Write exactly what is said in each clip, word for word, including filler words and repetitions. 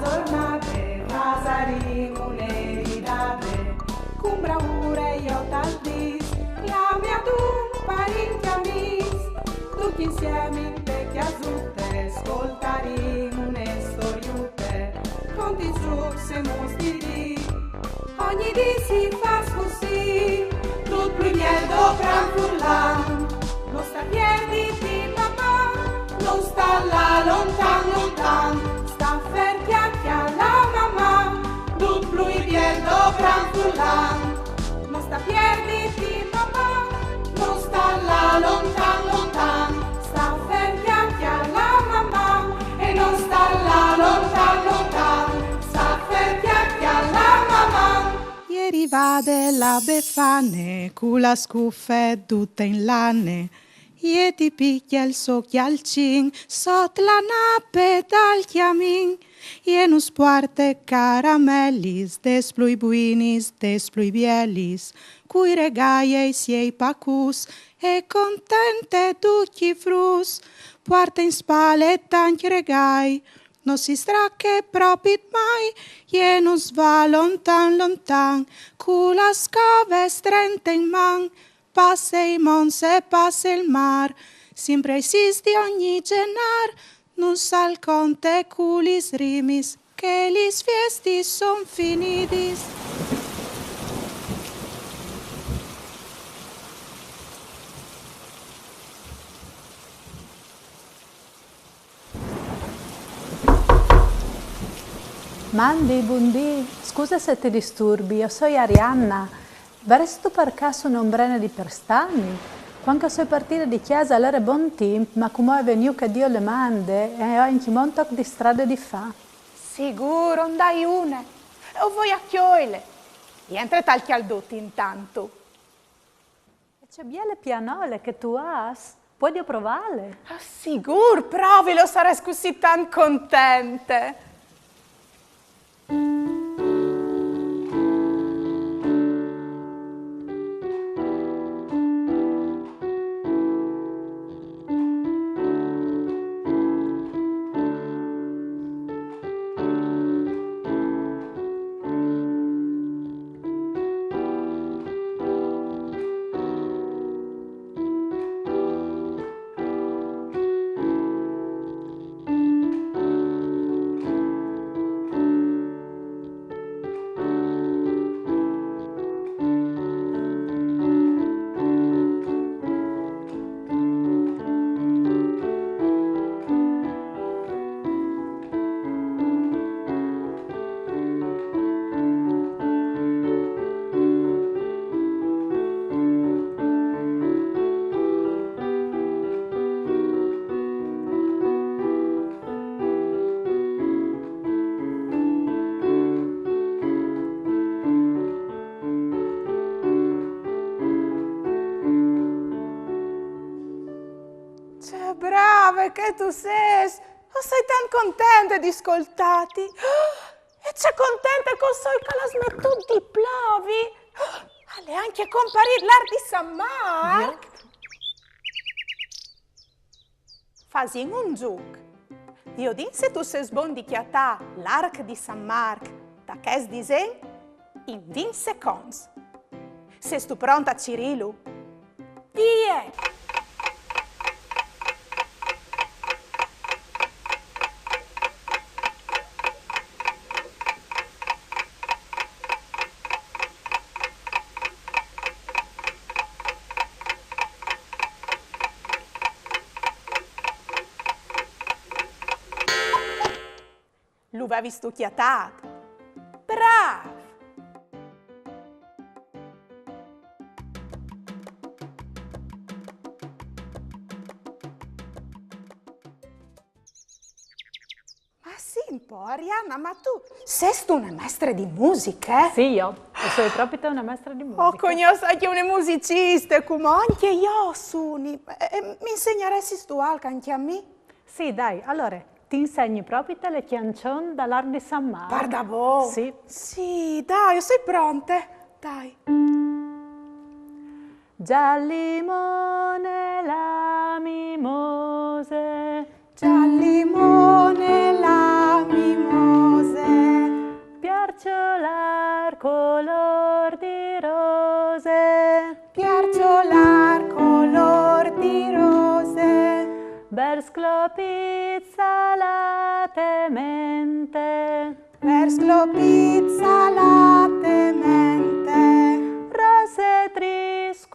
Tornade, fasarìn une ridade, cun braure jo tal dis, clame adun parint e amis, ducj insiemi inte cjasute, scoltarìn une storiute, conti, zucs e mustiris. Ogni dì si fas cussì, dut plui biel dopran furlan. No sta pierditi, mamà, no sta lâ lontan, lontan. Sta fer, cjale, cjale, mamà, dut plui biel dopran furlan. No sta pierditi, mamà, no sta lâ lontan, lontan. Sta fer, cjale, cjale, mamà, e no sta lâ lontan, lontan. Sta fer, cjale, cjale, mamà. E je rivade la Befane cu la scufe dute in lane, e ti picje il so cjalcin sot la nape dal cjamin, e nus puarte caramelis des plui buinis, des plui bielis, cui regai ai siei pacuts, e contente ducj i fruts. Puarte in spale tancj regai, no si strache propit mai, e nus va lontan, lontan, cu la scove strente in man. Passe i monts e passe il mâr, simpri ai sis di ogni Zenâr, nus al conte cu lis rimis che lis fiestis son finidis. Mandi, bundì, scuse se ti disturbi, jo soi Arianna. Varessistu par câs une ombrene di perstagni? Cuant che o soi partide di cjase al jere bon timp, ma cumò al è vignût che Diu al mande e o ai ancjemò un toc di strade di fâ. Sigûr, o 'nd ai une. O voi a cjolile. Jentre tal cjaldut intant. E ce biele pianole che tu âs! Puedio provâle? Ah, sigûr, provile, o sarès cussì tant contente. Ce brave che tu sês! O soi tant contente di scoltâti. E ce contente che o soi che al à smetût di plovi. Al è ancje comparît l'arc di San Marc. Fasìn un zûc. Viodìn se tu sês bon di cjatâ l'arc di San Marc ta chest disen in vincj seconts. Sêstu pronte a cirîlu? Vie! Lu vevistu cjatât? Brâf! Ma sì un pôc, Arianna, ma tu sêstu une mestre di musiche? Sì, jo. O soi propite une mestre di musiche. O cognòs ancje une musiciste, cumò ancje jo o suni. E, e mi insegnaressistu alc ancje a mi? Sì, dai, alore, ti insegni propite la cjançon dal arc di San Marc. Pardabon? Sì. Sì, dai, o soi pronte. Dai. Già il limone e la mimose. Già il limone e la mimose. Sclopit salatamente. Per sclopit salatamente. Rose trisculeti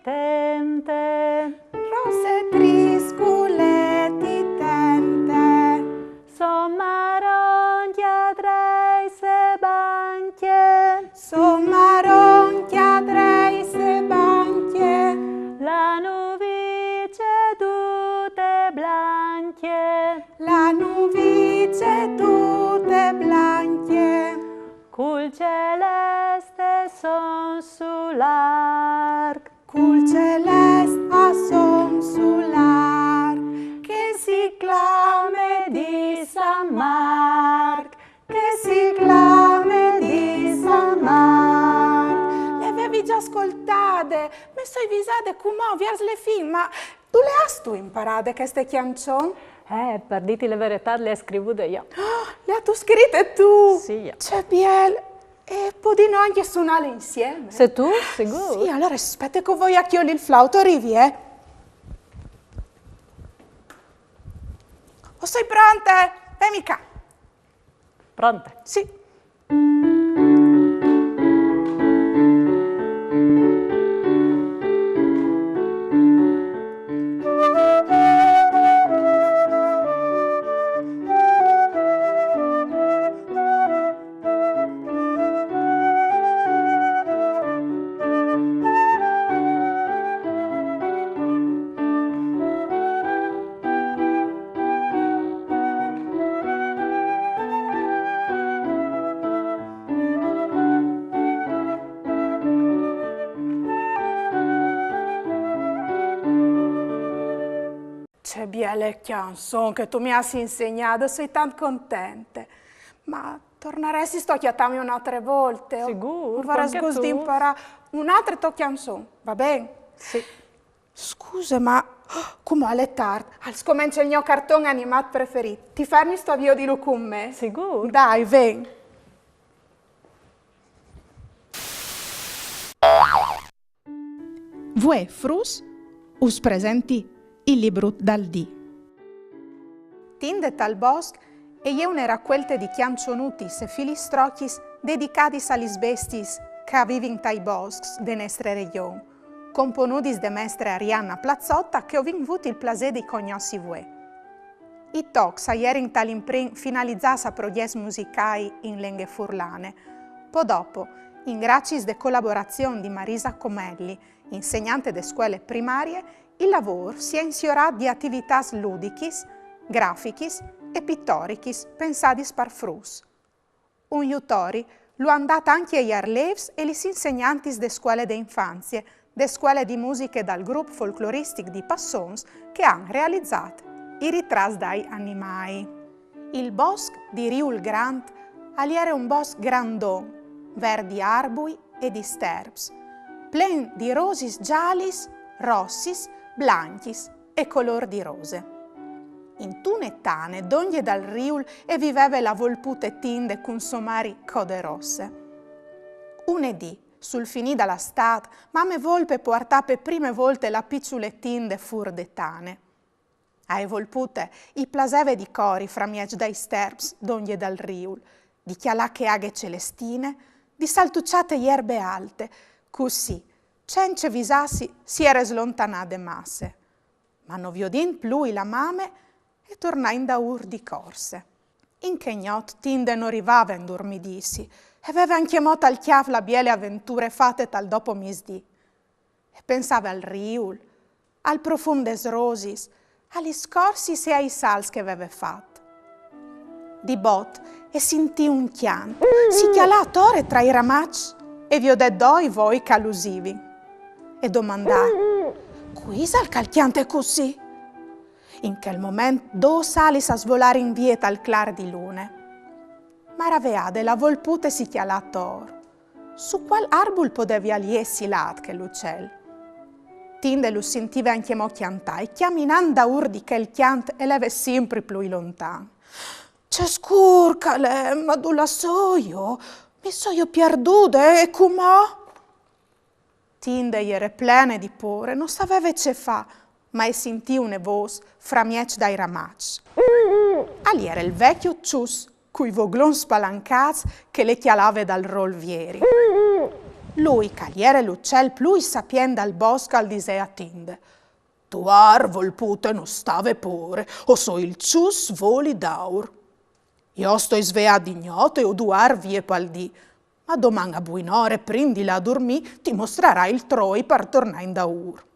tente. Rose trisculeti tente. Son maronche adreis e banche. Son maronche adreis e banche. La nuvice tute blanche. La nuvice tute blanche. Cul celeste son sularc. Cul celest a son sularc. Che si clame di San Marc. Che si clame di San Marc. Le vevi già scoltade. Me soi visade cumò viers le fin, ma dulà âstu imparade cheste cjançon? Eh, par dîti la veretât, le ai scrivude jo. Le âstu scrite tu? Sì, jo. Ce biel! E podìno ancje sunâle insiemi? Sêstu sigûr? Sì, alore spiete che o voi a cjoli il flaut, o rivi, eh. O soi pronte! Vemi ca. Pronte? Sì. Ce biele cjançon che tu mi âs insegnade, o soi tant contente. Ma tornaressistu a cjatâmi une altre volte? Sigûr, o varès gust di imparâ une altre tô cjançon, va ben? Sì. Scuse, ma cumò al è tart, al scomence il gno carton animât preferît. Ti fermistu a viodilu cun me? Sigûr. Dai, ven. Vuê Fruts us presenti il librut dal dì. Tinde tal bosc e je une racuelte di cjançonutis e filistrochis dedicadis a lis bestiis che a vivin tai boscs de nestre regjon, componudis de mestre Arianna Plazzota, che o vin vût il plasê di cognossi vuê. I tocs a jerin tal imprin finalizâts a progjets musicâi in lenghe furlane. Po dopo, in graciis de colaborazion di Marisa Comelli, insegnante de scuele primarie, il lavôr si è insiorât di ativitâts ludichis, grafichis e pitorichis pensadis par fruts. Un jutori lu àn dât ancje i arlêfs e lis insegnantis de scuele de infanzie, de scuele di musiche dal grup folcloristic di Passons, che a àn realizât i ritrats dai animâi. Il bosc di Riul Grant al jere un bosc grandon, vert di arbui e di sterps, plen di rosis zalis, rossis, blancjis e colôr di rose. Intune tane, dongje dal riul, e viveve la volpute Tinde cun sô mari Code Rosse. Une dì, sul finî da la stât, mame volpe e puartà pe prime volte la piçule Tinde fûr de tane. Ae volpute i plaseve di cori framieç dai sterps dongje dal riul, di cjalâ chê aghe celestine, di saltuçâ te jerbe alte, cussì, cence visâsi, si jere slontanade masse. Ma no viodint plui la mame, e tornà indaûr di corse. In chê gnot Tinde no rivave a indurmidîsi, e veve ancjemò tal cjâf la biele aventure fate tal dopomisdì. E pensave al riul, al profum des rosis, a lis corsis e ai salts che e veve fat. Di bot e sintì un cjant, si cjalà atore tra i ramaçs e viodè doi voi che a lusivin. E domandà: «Cui isal che al cjante cussì?» In chel moment dôs alis a svolarin vie tal clâr di lune. Maraveade, la volpute si cjalà ator. Su cuâl arbul podevial jessi lât chel ucel? Tinde lu sintive ancjemò cjantâ e cjaminà indaûr di chel cjant e leve simpri plui lontan. «Ce scûr che al è, ma dulà soio? Mi soio pierdude, e cumò?» Tinde e jere plene di pôre, no saveve ce fâ. Ma e sintì une vôs framieç dai ramaçs. Al jere il vecjo çus, cui voglons spalancâts che le cjalave dal rôl vieri. Lui, che al jere l'ucel plui sapient dal bosc, al disè a tinde: «Duar, volpute, no stâ vê pôre, o soi il çus voli d'aur. Jo o stoi sveât di gnot e o duar vie pal dì, ma doman a buinore, prin di lâ a durmî, ti mostrarai il troi par tornâ indaûr.»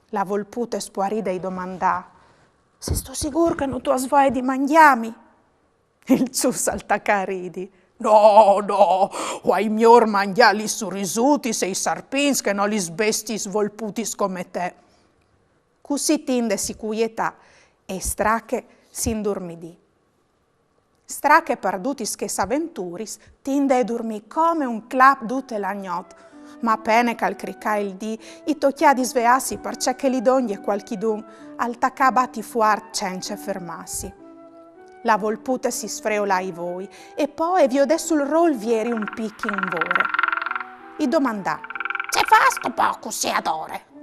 La volpute, spuaride, i domandà: «Sêstu sigûr che no tu âs voie di mangjâmi?» Il çus al tacà a ridi: «No, no, o ai miôr mangjâ lis surisutis e i sarpints che no lis bestiis volputis come te.» Cussì tinde si cuietà e strache si indurmidì. Strache par dutis chês aventuris, tinde e durmì come un clap dute la gnot, ma a pene che al cricà il dì, i tocjà di sveâsi parcè che lì dongje cualchidun al tacà a bati fuart cence fermâsi. La volpute si sfreolà i voi e po e viodè sul rôl vieri un pic in vore. I domandà: «Ce fâstu po cussì adore?»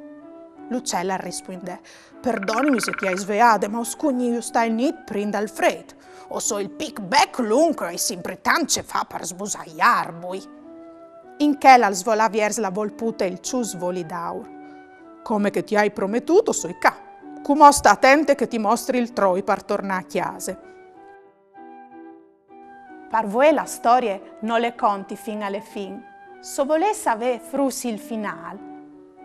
L'ucel al rispuindè: «Perdonimi se ti ai sveade, ma o scugni justâ il nît prin dal frêt. O soi il pic bec lunc e o ai simpri tant ce fâ par sbusâ i arbui.» In chel al svolà viers la volpute il çus voli d'aur. «Come che ti ai prometût, o soi ca. Cumò sta atente che ti mostri il troi par tornâ a cjase.» Par vuê la storie no le conti fin a le fin. Se o volês savê fruts il finâl,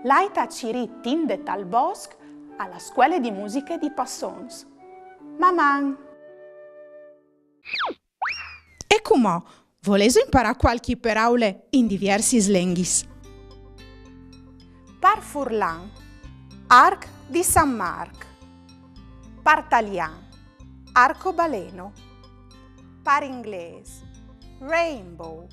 lait a cirî Tinde tal bosc a la scuele di musiche di Passons. Maman! E cumò, volêso imparâ cualchi peraule in diviersis lenghis? Par furlan, arc di San Marc. Par talian, arcobaleno. Par inglês, rainbow.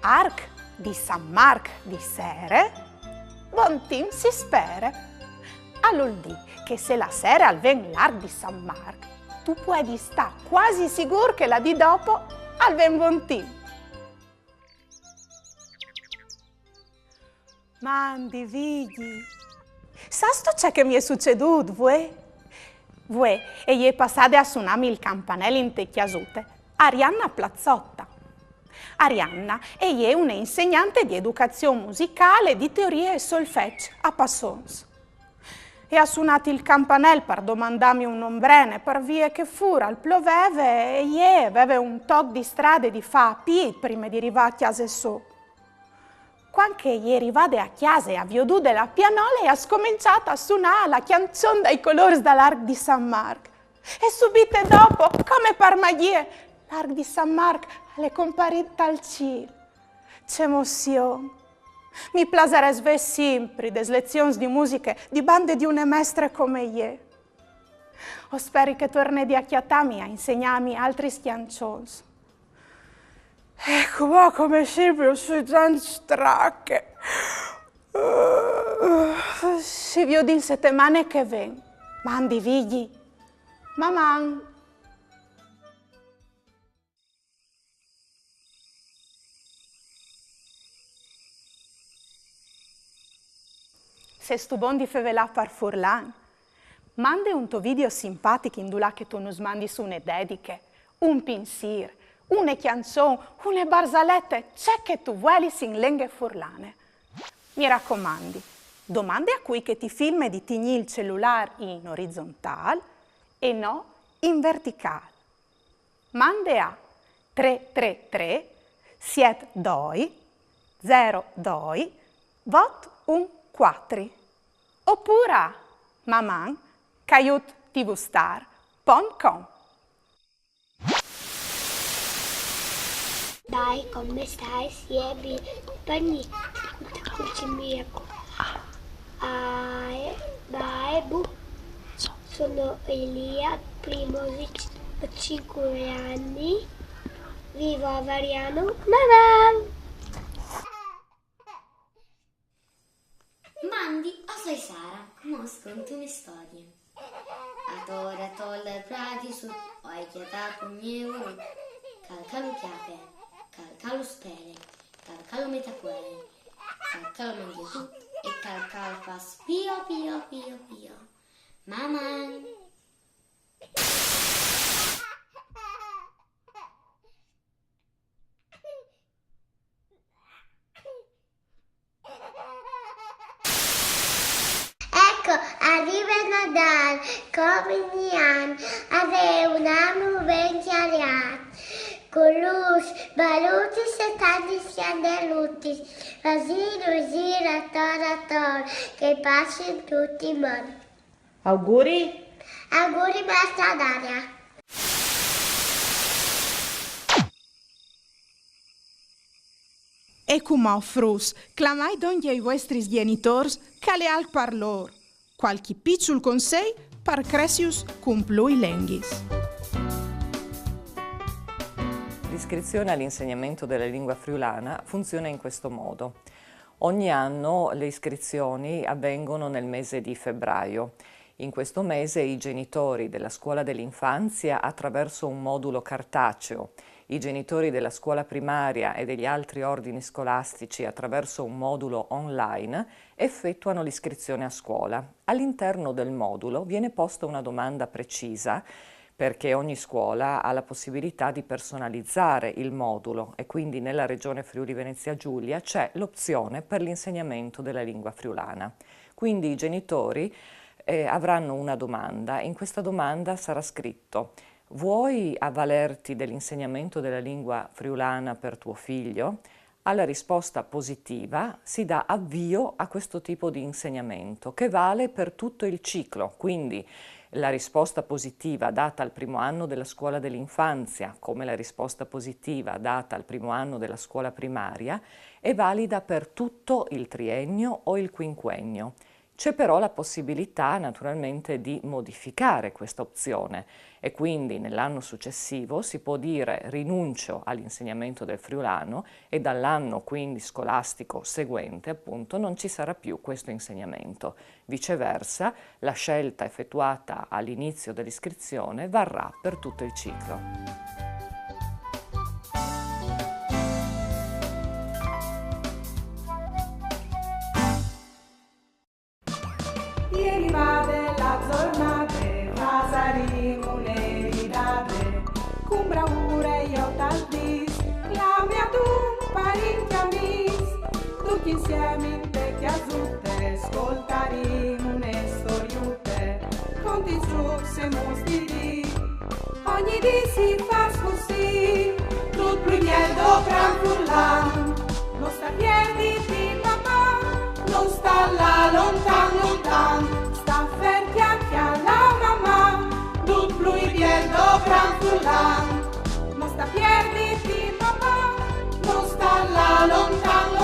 Arc di San Marc di sere, bon timp si spere. Al vûl dî che se la sere al ven l'arc di San Marc, tu puedis stâ cuasi sigûr che la dì dopo al ven bon timp. Mandi, Vigji. Sâstu ce che mi è sucedût vuê? Vuê e je passade a sunâmi il campanel inte cjasute Arianna Plazzotta. Arianna e je une insegnante di educazion musicâl e di teorie e solfeç a Passons. E à sunât il campanel par domandâmi une ombrene, par vie che fûr al ploveve e jê e veve un toc di strade di fâ a pît prime di rivâ a cjase sô. Cuant che e je rivade a cjase e à viodude la pianole, e à scomençât a sunâ la cjançon dai colôrs dal arc di San Marc. E subite dopo, come par magjie, l'arc di San Marc al è comparît tal cîl. Ce emozion! Mi plasarès vê simpri des lezions di musiche di bande di une mestre come jê. O speri che e tornedi a cjatâmi a insegnâmi altris cjançons. E cumò, come simpri, o soi tant strache. Si viodìn setemane che e ven. Mandi, Vigji. Maman! Sêstu bon di fevelâ par furlan? Mande un to video simpatic indulà che tu nus mandis une dediche, un pinsîr, une cjançon, une barzalete, ce che tu vuelis in lenghe furlane. Mi racomandi, domande a cui che ti filme di tignî il celulâr in orizontâl e no in verticâl. Mande a trê trê trê siet doi zero doi vot un cuatri, opûr a maman caiut tvstar pont com. Dai, come stai? Siebi, pani, cucimia. Ae, bae, bu. Sono Elia Primovic, ho cinque anni, vivo a Variano. Maman! Mandi, o soi Sara, cumò us conti une storie. Atore, atore, prati su, o ai cjatât un mieu, cal calu cjape, cal calu spele, cal calu metacuele. Cal mangé tut e cal cal fas pio pio pio pio. Maman! Ecco, arriva il Nadal, come ogni anno, avè un anno ben chiariat, con lus, balutis e tantis candelutis, fasino gira ator ator, che passin tutti i moni. Auguri! Auguri, maestra Daria! E cumò, fruts, clamai dongje i vuestris gjenitôrs, che al è alc par lôr. Cualchi piçul consei par cressius cun plui lenghis. L'iscrizione all'insegnamento della lingua friulana funziona in questo modo. Ogni anno le iscrizioni avvengono nel mese di febbraio. In questo mese i genitori della scuola dell'infanzia, attraverso un modulo cartaceo, i genitori della scuola primaria e degli altri ordini scolastici, attraverso un modulo online, effettuano l'iscrizione a scuola. All'interno del modulo viene posta una domanda precisa, perché ogni scuola ha la possibilità di personalizzare il modulo e quindi nella regione Friuli Venezia Giulia c'è l'opzione per l'insegnamento della lingua friulana. Quindi i genitori eh, avranno una domanda. In questa domanda sarà scritto: vuoi avvalerti dell'insegnamento della lingua friulana per tuo figlio? Alla risposta positiva si dà avvio a questo tipo di insegnamento, che vale per tutto il ciclo. Quindi la risposta positiva data al primo anno della scuola dell'infanzia, come la risposta positiva data al primo anno della scuola primaria, è valida per tutto il triennio o il quinquennio. C'è però la possibilità naturalmente di modificare questa opzione e quindi nell'anno successivo si può dire: rinuncio all'insegnamento del friulano, e dall'anno quindi scolastico seguente, appunto, non ci sarà più questo insegnamento. Viceversa, la scelta effettuata all'inizio dell'iscrizione varrà per tutto il ciclo. Ieri vade la giornate, fasarimo une ridade, cun braure jo tal dis, clame adun parint e amis, ducj insiemi inte cjasute, scoltarimo une storiute, cont i zûcs e muts di dì. Ogni dì si fâs cussì, dut plui biel dopran furlan. No sta pierditi di papà, no sta lâ lontan lontan, sta fer cjacjalâ, mamà, dut plui biel dopran furlan. No sta pierditi di papà, no sta lâ lontan